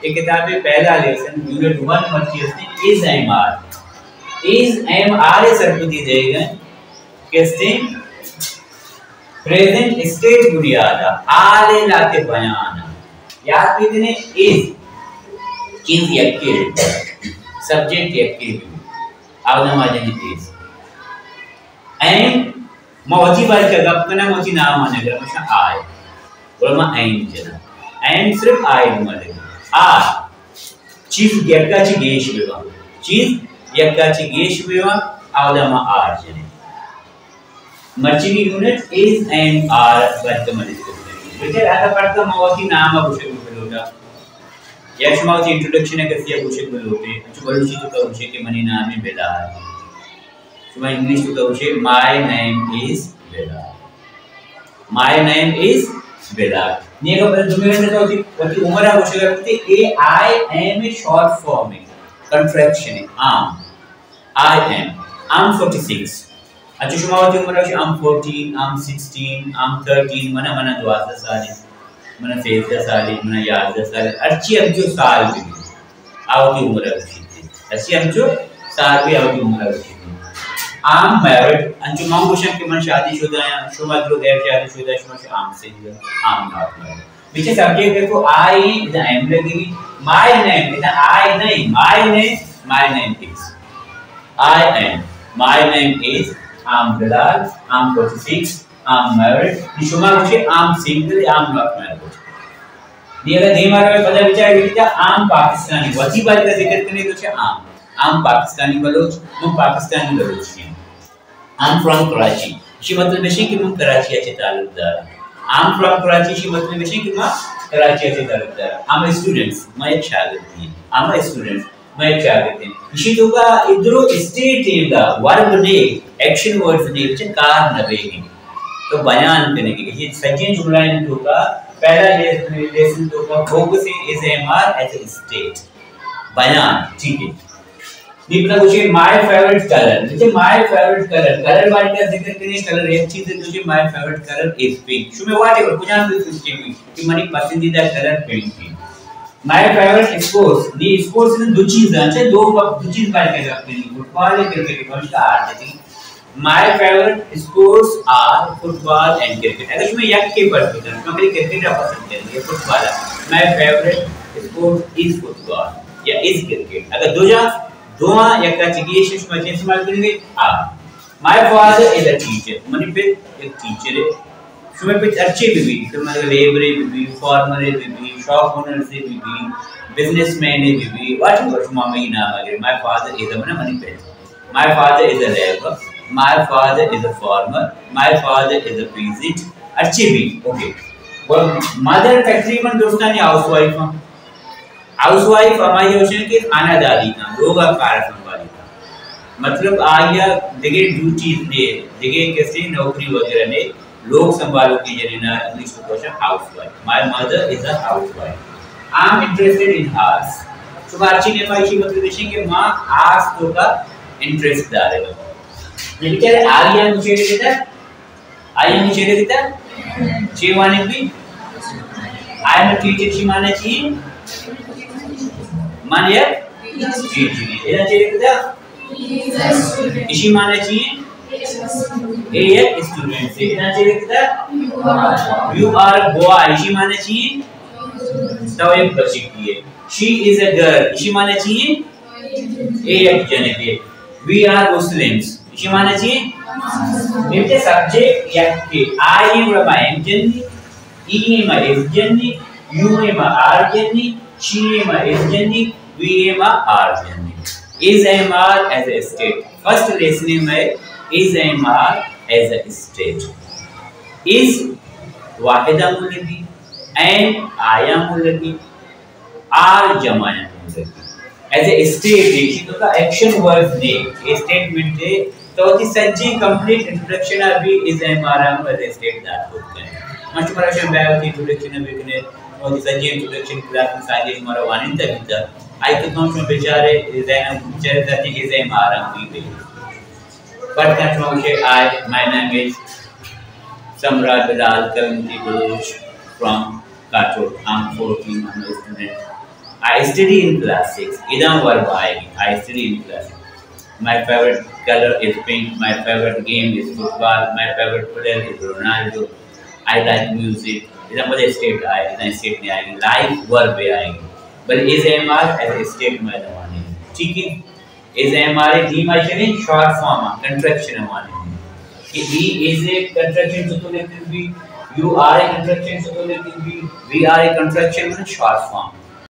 اے کتاب ءِ پہلا لیسن، یونٹ ون، مرچی است ایں، is am are. Is am are ءِ سرپدی دئیگ ءَ ایں کہ است ایں پریزنٹ اسٹیٹ بنیاد ءَ، حال ءِ لہتے بیان ءَ۔ یات بکنیں، از، چیز یکے، سبجیکٹ یکے، آودا ما جنیں از۔ ایم، ما وتی بارے ءَ گپ کناں، وتی نام ءَ نہ گراں، گوشاں آئی۔ گڑا ما ایم جناں۔ ایم صرف آئی ءِ معنی۔ آر، چیز یکا چہ گیش بہ باں۔ چیز یکا چہ گیش بہ باں، آودا ما آر جنیں۔ مرچیگیں یونٹ از ایم آر بلکہ ما ڈسکس کنیں۔ بچار، اگاں پرچا ما وتی نام ءَ گوشگ بہ لوٹاں، یا شما وتی انٹروڈکشن ءَ کسی ءَ گوشگ بہ لوٹے، انچو بلوچی توکا گوشے کہ منی نام بلال۔ شما انگلش توکا گوشے، My name is Bilal. My name is Bilal. نی اگاں بلے دومی وڑ ءَ تو وتی، وتی عمر ءَ گوشگ ءَ بیتے، اے آئی ایم ءِ شارٹ فارم ایں، کنٹریکشن ایں، آم۔ آئی ایم، آم فورٹی سکس۔ اچھا، شما وتی عمر ءَ گوشے، آم فورٹین، آم سکسٹین، آم تھرٹین، منا، منا دوازدہ سال ایں، منا سیزدہ سال ایں، منا یازدہ سال ایں، ہرچی ہمچو سال بہ بی، آ وتی عمر ءَ گوشیت۔ ہرچی ہمچو سال بہ بی، آ وتی عمر ءَ گوشیت۔ آم میرڈ، انچو من گوشاں کہ من شادی شدہ آں، شما درو غیر شادی شدہ، شما شو آم سنگل، آم ناٹ میرڈ۔ بچار سبجیکٹ دیکھو، آئی ایں، ادا ایم لگی، مائی نیم، ادا آئی نہیں، my name, my name is. I am, my name is, I am Bilal, I am forty six, I am married, نی شما گوشے I am single, I am not married. نی اگاں دیم ءَ روے پدا بچار، بچار آئی ایم پاکستانی، وتی بارے ءَ ذکر کنے تو چہ I am, I am Pakistani Baloch, من پاکستانی بلوچ آں۔ آئی ایم فرام کراچی، ایشی مطلب ایش ایں کہ من کراچی ءَ چہ تعلق دار آں۔ آئی ایم فرام کراچی، ایشی مطلب ایش ایں کہ من کراچی ءَ چہ تعلق دار آں۔ آئی ایم اسٹوڈنٹس، من یک شاگردے آں۔ آئی ایم اسٹوڈنٹ، من یک شاگردے آں۔ ایشی توکا اے درو اسٹیٹ ایں، ورب نے، ایکشن ورڈز نے، بچار کار نہ بیگ ایں۔ تو بیان کنگی، اے سجیں جملہ ایں توکا، پہلا لے-، لیسن توکا فوکس ایں is am are as a state. بیان، ٹھیک ہے۔ نی پدا گوشے مائی فیورٹ کلر، بچار مائی فیورٹ کلر، کلر بارے ءَ ذکر کنے، کلر یک چیز ایں، گوشے my favourite colour is pink. شمے واٹ ایور، کجام بھی سسٹم ایں کہ منی پسندیدہ کلر پنک ایں۔ مائی فیورٹ اسپورٹس، نی اسپورٹس ایں دو چیز ایں، اچھا دو، دو چیز بارے ءَ گپ کنے، فٹبال یا کرکٹ، پنچ کا آر جتی۔ My favorite sports are football and cricket. اگر شما یکے پرچہ کنت، شما بلے کرکٹ ءَ پسند کنگے، فٹبال ءَ۔ My favorite sport is football یا از کرکٹ۔ اگر دو جا، دو آں، یک ءَ چہ گیش شما چے استعمال کنگے؟ آ۔ My father is a teacher. منی پت یک ٹیچرے۔ شما پت ہرچے بہ بی، شما لیبرے بہ بی، فارمرے بہ بی، شاپ اونرزے بہ بی، بزنس مینے بہ بی، واٹ ایور شما منی نام ءَ گرے۔ My father is a، من، منی پت۔ My father is a laborer. My father is a farmer. My father is a peasant. ہرچے بی، اوکے۔ اور مدر تقریباً درستانی ہاؤس وائف ایں۔ ہاؤس وائف ہمائی ہوشیں کہ خانہ داری کا، لوگ کا کار سنبھالی کا۔ مطلب آئی ءَ دگہ ڈیوٹیز نے، دگہ کسے نوکری وغیرہ نے، لوگ سنبھالوکیں جنین ءَ انگلش توکا گوشاں house wife. My mother is a housewife. I am interested in arts. شما ہرچی نیما ایشی مطلب ایش ایں کہ ما آرٹس توکا انٹرسٹ دارگ ءَ۔ نی بچار آئی ءَ ہم چے لکھتا؟ آئی ءَ ہم چے لکھتا؟ چے وانگ بی؟ I am a teacher، ایشی معنی چی؟ من یک ٹیچر آں۔ ادا چے لکھتا؟ ایشی معنی چی ایں؟ اے یک اسٹوڈنٹ ایں۔ ادا چے لکھتا؟ You are a boy۔ ایشی معنی چی ایں؟ تو یک بچکے ئے۔ She is a girl۔ ایشی معنی چی ایں؟ اے یک جنکے۔ We are Muslims۔ ایشی معنی چی ایں؟ بلکہ سبجیکٹ یکے۔ آئی ایم، ما ایم جنیں، ای ایم، ما از جنیں، یو ایم، ما آر جنیں، شی ایم، ما از جنیں، وی ایم، ما آر جنیں۔ Is am are as a state. First lesson ایں مئے is am are as a state. Is واحد ءَ ملگی، ایم آئی ءَ ملگی، آر جمع ءَ ملگی۔ ایز اے اسٹیٹ، ایشی توکا ایکشن ورڈز نے، اے اسٹیٹمنٹ ایں، تو وتی سجیں کمپلیٹ انٹروڈکشن ءَ بی از ایم آر ءَ ہم ایز اے اسٹیٹ دات کت کنے۔ ما شمارا شاں بیا وتی انٹروڈکشن ءَ بکنے، وتی سجیں انٹروڈکشن کلاس ءَ ساجے شمارا وانینتا بیتا۔ آئی تو کم شما بچارے، ذہن ءَ بچارے تاکہ از ایم آر ءَ ہم بی بی۔ فرض کن شما گوشے، آئی، مائی نیم از سمرا بلال کلمتی بلوچ فرام کاٹوک، I am fourteen, I am a student. I study in class six. ادا ورب آئے گی. I study in class six. My favorite color is pink. My favorite game is football. My favorite player is Ronaldo. I like music. ادا مجھے اسٹیٹ آئے، ادا اسٹیٹ نہیں آئے گی. لائف ورب آئے گی. بلے is am are as state میں زمانے. ٹھیک ہے؟ از ایم آر اے دیم آئی شنی شارٹ فارم، کنٹریکشن مانے. کہ ہی از اے کنٹریکشن سے تو لیکن بھی، یو آر اے کنٹریکشن سے تو لیکن بھی، وی آر اے کنٹریکشن میں شارٹ فارم.